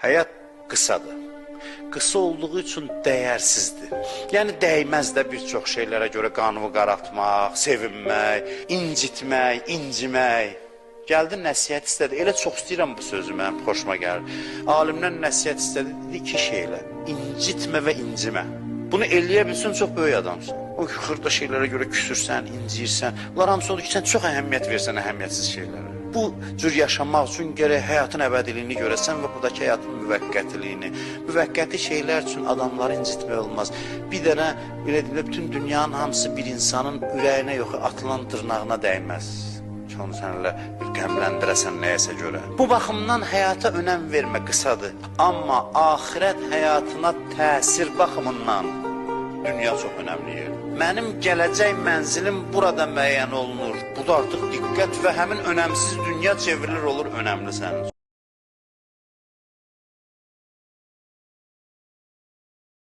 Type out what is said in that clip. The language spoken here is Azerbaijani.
Həyat qısadır. Qısa olduğu üçün dəyərsizdir. Yəni dəyməz də bir çox şeylərə görə qanını qaraltmaq, sevinmək, incitmək, incimək. Gəldi nəsihət istədi. Elə çox istəyirəm bu sözü, mənim xoşuma gəlir. Alimdən nəsihət istədi, dedi iki şeylə: incitmə və incimə. Bunu eləyə bilsən çox böyük adamsan. O ki, xırda şeylərə görə küsürsən, inciyirsən. Bunlar hamısı odur ki, sən çox əhəmiyyət versən əhəmiyyətsiz şeylərə. Bu cür yaşamaq üçün gərək həyatın əbədiliyini görəsən və buradakı həyatın müvəqqətiliyini. Müvəqqəti şeylər üçün adamları incitmək olmaz. Bir dənə, belə deyim, bütün dünyanın hamısı bir insanın ürəyinə yox, atılan dırnağına dəyməz. Ki, onu sən elə bir qəmləndirəsən nəyəsə görə. Bu baxımdan həyata önəm vermə, qısadır. Amma axirət həyatına təsir baxımından dünya çox önəmli yerdir. Mənim gələcək mənzilim burada müəyyən olunur. Bu da artıq diqqət və həmin önəmsiz dünya çevrilir olur önəmli sənin üçün.